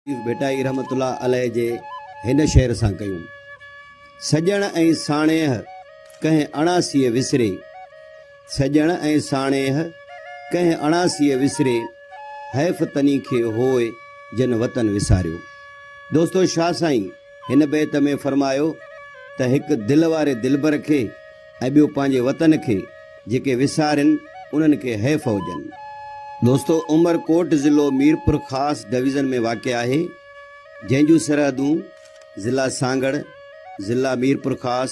لطيف ڀٽائي رحمة الله عليه جي هن شعر سان ڪيون. سڄڻ ۽ ساڻيهه ڪنهن اڻاسيء وسري، سڄڻ ۽ ساڻيهه ڪنهن اڻاسيء وسري، حيف تني کي هوء جن وطن وساريو. دوستو شاهه سائين هن بيت ۾ فرمايو ته هڪ دل واري دلبر کي ۽ ٻيو پنهنجي وطن کي جيڪي وسارين انهن کي حيف هجن. دوستو عمر ڪوٽ ضلعو ميرپورخاص ڊويزن ۾ واقع آهي جنهن جون سرحدون ضلع سانگهڙ، ضلع ميرپورخاص،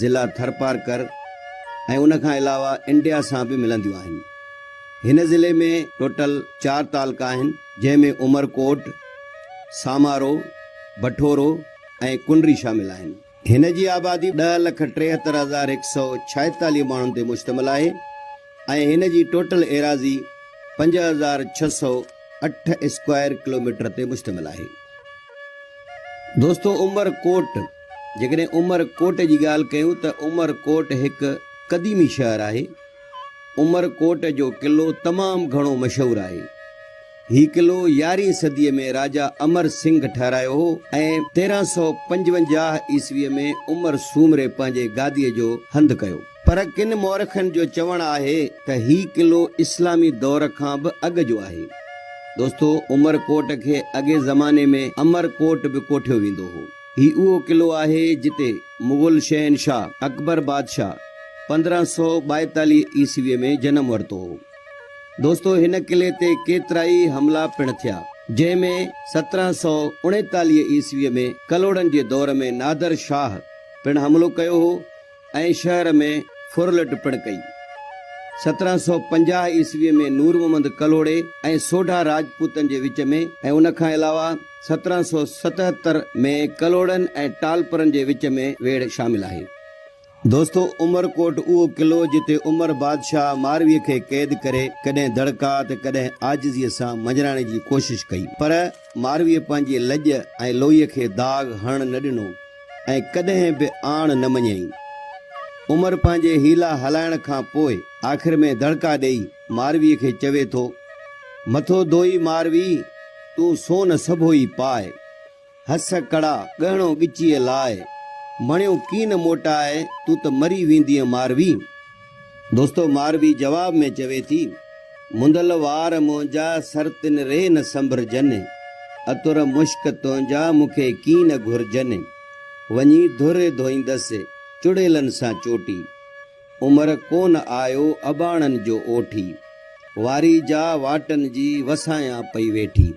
ضلع ٿرپارڪر ۽ ان کان علاوه انڊيا سان به ملنديون آهن. هن ضلعي ۾ ٽوٽل چار تعلقا آهن جنهن ۾ عمر ڪوٽ، سامارو، بٺورو ۽ ڪنري شامل آهن. هن جي آبادي 10,73,146 ماڻهن تي مشتمل آهي ۽ هن جي ٽوٽل ايراضي 5608 اسڪوائر ڪلوميٽر تي مشتمل آهي. دوستو عمر ڪوٽ جيڪڏهن عمر ڪوٽ جي ڳالهه ڪيون ته عمر ڪوٽ هڪ قديمي شهر آهي. عمر ڪوٽ جو قلعو تمام گهڻو مشهور آهي. هي قلعو يارهين صديء ۾ راجا امر سنگهه ٺهرايو هو ۽ 1355 عيسويء ۾ عمر سومري پنهنجي گاديء جو هنڌ ڪيو. پر ڪن مؤرخن جو چوڻ آهي ته هي قلعو اسلامي دور کان به اڳ جو آهي. دوستو عمر ڪوٽ کي اڳئين زماني ۾ امر ڪوٽ به ڪوٺيو ويندو هو. هي اهو قلعو آهي جتي مغل شهنشاهه اڪبر بادشاهه 1542 عيسويء ۾ جنم ورتو هو. دوستو هن قلعي تي ڪيترائي حملا پڻ ٿيا، جنهن ۾ 1739 عيسويء ۾ ڪلهوڙن جي دور ۾ نادر شاهه پڻ حملو ڪيو هو ۽ شهر ۾ ڦرلٽ پڻ ڪئي. 1750 عيسويء ۾ نور محمد ڪلهوڙي ۽ سوڍا راجپوتن جي وچ ۾ ۽ ان کان علاوه 1777 ۾ ڪلهوڙن ۽ ٽالپرن جي وچ ۾ ويڙهه شامل آهي. دوستو عمر ڪوٽ اهو قلعو جتي عمر بادشاهه مارويء کي قيد ڪري ڪڏهن دڙڪا ته ڪڏهن عاجزيء سان مڃرائڻ جي ڪوشش ڪئي پر مارويء پنهنجي لڄ ۽ لوئيء کي داغ هڻڻ نه ڏنو ۽ ڪڏهن به آڻ نه مڃيائين. عمر پنهنجي حيلا هلائڻ کان پوء آخر ۾ دڙڪا ڏيئي مارويء کي چوي ٿو، مٿو ڌوئي ماروي، تون سون سڀوئي پاء. هس ڪڙا، ڳهڻو ڳچيء لاء. مڻيو ڪين موٽاء، تون ته مري ويندينء ماروي. دوستو ماروي جواب ۾ چوي ٿي، منڌل وار منهنجا سرتين ري نه سنڀرجن، عطر مشڪ تنهنجا مون کي ڪين گهرجن. وڃي ڌر ڌوئيندس، چڙيلن سان چوٽي. عمر ڪونه آيو اباڻن جو اوٺي. واري جا واٽن جي وسايان پئي ويٺي.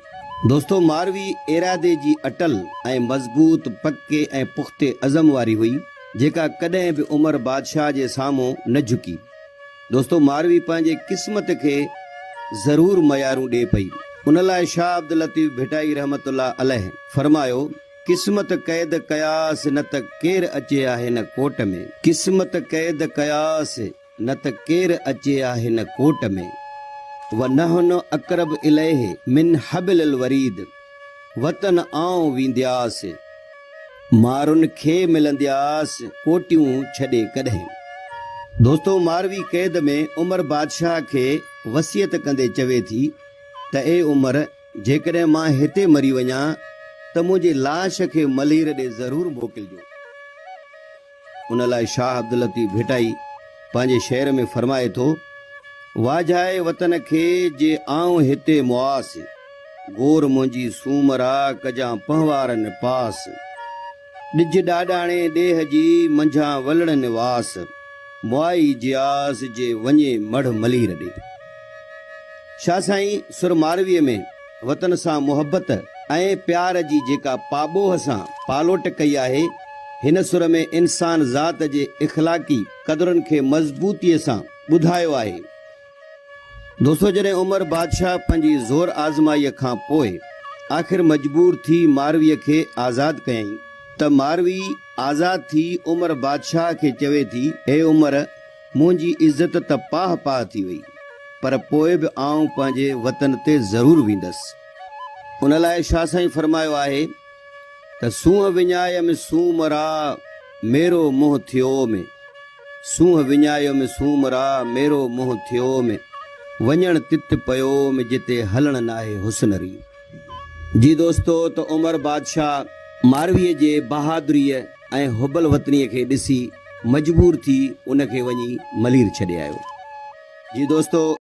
دوستو ماروي ارادي جي اٽل ۽ مضبوط پڪي ۽ پختي عزم واري هئي جيڪا ڪڏهن به عمر بادشاهه جي سامهون نه جهڪي. دوستو ماروي پنهنجي قسمت کي ضرور ميارون ڏي پئي. ان لاء شاهه عبداللطيف ڀٽائي رحمة الله عليه فرمايو. قسمت قيد ڪياس نه ته ڪير اچي آ هن ڪوٽ ۾. قسمت قيد ڪياس نه ته ڪير اچي آ هن ڪوٽ ۾. ونحن اقرب اليه من حبل الوريد وطن آئون ويندياس مارن کي ملندياس ڪوٽيون ڇڏي ڪڏهن. دوستو ماروي قيد ۾ عمر بادشاهه کي وصيت ڪندي چوي ٿي ته اي عمر! جيڪڏهن مان هتي مري وڃان ته منهنجي لاش کي ملير ڏي ضرور موڪلجو. ان لاء شاهه عبداللطيف ڀٽائي پنهنجي شعر ۾ فرمائي ٿو، واجهائي وطن کي جي آئون هتي مئاس، گور منهنجي سومرا ڪجان پنهوارن پاس. ڏج ڏاڏاڻي ڏيهه جي منجهان ولڙن واس، موائي جياس جي وڃي مڙهه ملير ڏي. شاهه سائين سر مارويء ۾ وطن سان محبت ۽ پيار جي جيڪا پاٻوهه سان پالوٽ ڪئي آهي، هن سر ۾ انسان ذات جي اخلاقي قدرن کي مضبوطيء سان ٻڌايو آهي. دوستو جڏهن عمر بادشاهه پنهنجي زور آزمائيء کان پوء آخر مجبور ٿي مارويء کي آزاد ڪيائين ته ماروي آزاد ٿي عمر بادشاهه کي چوي ٿي، اي عمر! منهنجي عزت ته پاهه پاهه ٿي وئي، پر پوء به آئون پنهنجي وطن تي ضرور ويندس. ان لاء شاهه سائين فرمايو آهي ته سونهن وڃايم سومرا، ميرو منهن ٿيو ۾. سونهن وڃايم سومرا، ميرو منهن ٿيوم، وڃڻ تت پيوم، جتي هلڻ ناهي حسن ري. جي دوستو ته عمر بادشاهه مارويء جي بهادريء ۽ حب الوطنيء کي ڏسي مجبور ٿي ان کي وڃي ملير ڇڏي آيو. جي دوستو!